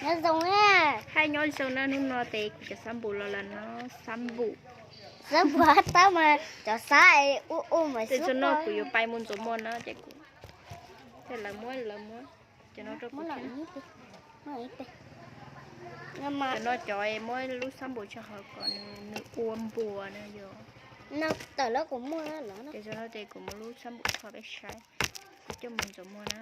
Nyob zoo na. Hais nyob zoo na, hnub no ces kuv cov xab npum los lawm no, xab npum. Xab npum tab mas cov xab ua ua mas. Ces tso no kuv yuav pais mus ntxuav muag na, ces kuv, ces lawv muab, lawv muab cov no rau kuv thiab. Cov no cov muab lub xab npum tso hauv kom nws ua npuas na yom. Ces tso no ces kuv muab lub xab npum kho peb saib, kuv coj mus ntxuav muag na.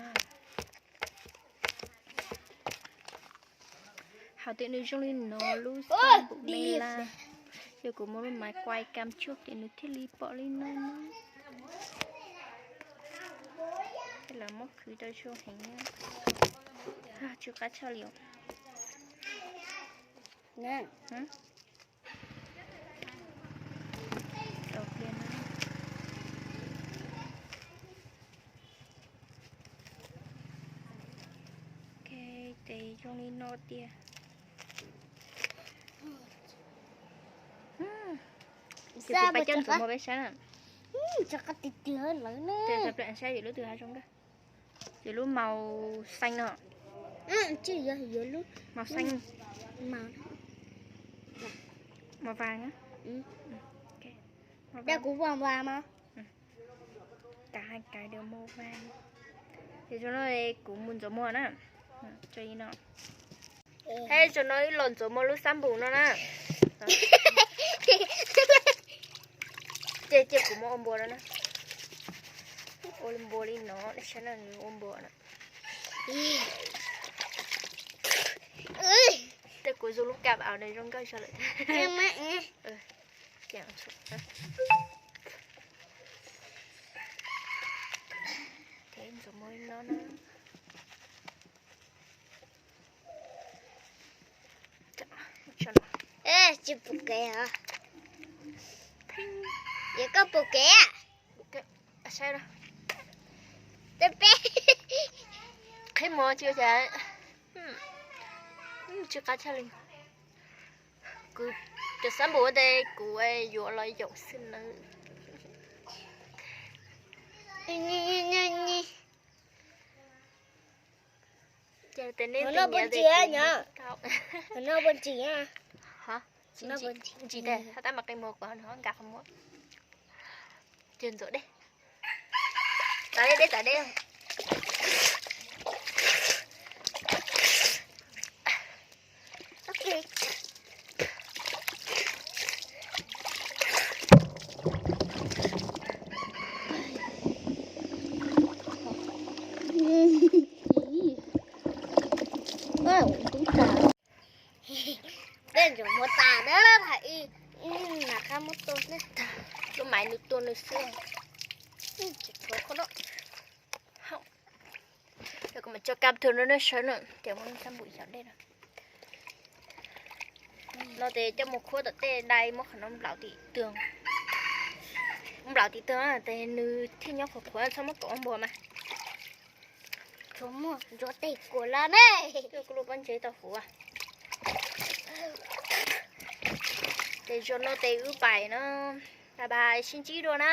Hais tias nws zoo li no lub xab npum me laj, yog kuv muab lub maiv kuais kam tsuag ces nws thiaj li pom li no na. Ces lawv muab khwv tau zoo heev, tsw qab tshaj li os. Ces zoo li no tiag. Ces kuv pais coj ntxuav muag peb saib na. Saib lub twg hav zoo. Ces lub màu xanh no. Màu xanh. Màu vàng á. Màu vàng. Cả hai cái đều màu vàng. Ces tso no kuv mus ntxuav muag na. Tso li no. Hais tso no wb los ntxuav muag lub xab npum no na. Ces cia kuv muab ua npua no na. Ua npua li no, nej saib no, nws ua npua no. Tej kuv zoo lub kab au zoo nkauj zog lawm. Ntxuav muag li no na. Tsis pom kev hos? Yog koj pom kev? Saib, peb qhib muag tsis ua cas, tsis qab tshaj li. Kuv cov xab npum ua ntej kuv yuav los yoom xwb nawb. Ces nej ntsis, ntsis tes hab tab mas qe muag kuv nqa qhov muab. Ces ntxuav dej, txav dej, dej txav dej. Tej ntsuav muag tas na, hais ib, na qab muab tua, lub maiv nws tua nws xwb. Tsis tshuav qhov no. Yog kuv mam tso kab thwv rau nej saib na, ces muab xab npum xyaum dej no. No ces coj mus khuab tom tej dai, muab qhov no nplaum tim tw, nplaum tim tw ces nws thiaj nyob qhuav qhuav, txhob muab kom ua npua mas. Tshuav muag ntsuav tes kuv lawm ne. Kuv lub pob ntseg tau huv. Ces zoo no ces wb pais no, bye bye, sib ntsib dua na.